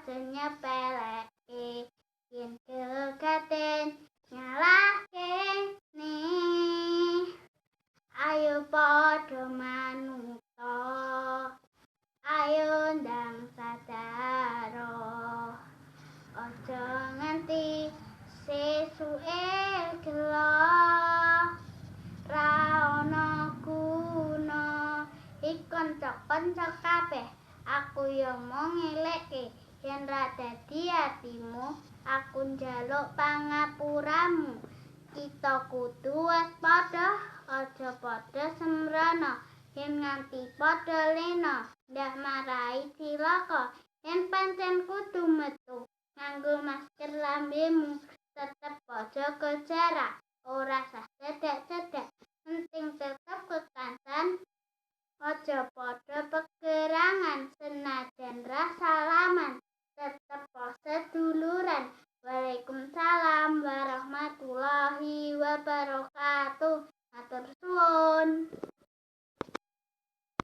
Aja nyepeleke yen kegaten nyalahke ne. Ayo padha manuta, ayo ndang sadaro, aja nganti sesuke gelo ra ana guna. Ikanca-kanca kabeh aku yo mung ngelekke, yen ra dadi atimu aku njaluk pangapuramu. Kita kudu waspada, aja padha sembrana, yen nganti padha lena ndak marai cilaka. Yen pancen kudu metu nganggo masker lambemu, tetep jaga jarak, ora sah cedhak-cedhak, penting tetep kekancan, aja padha pegerangan.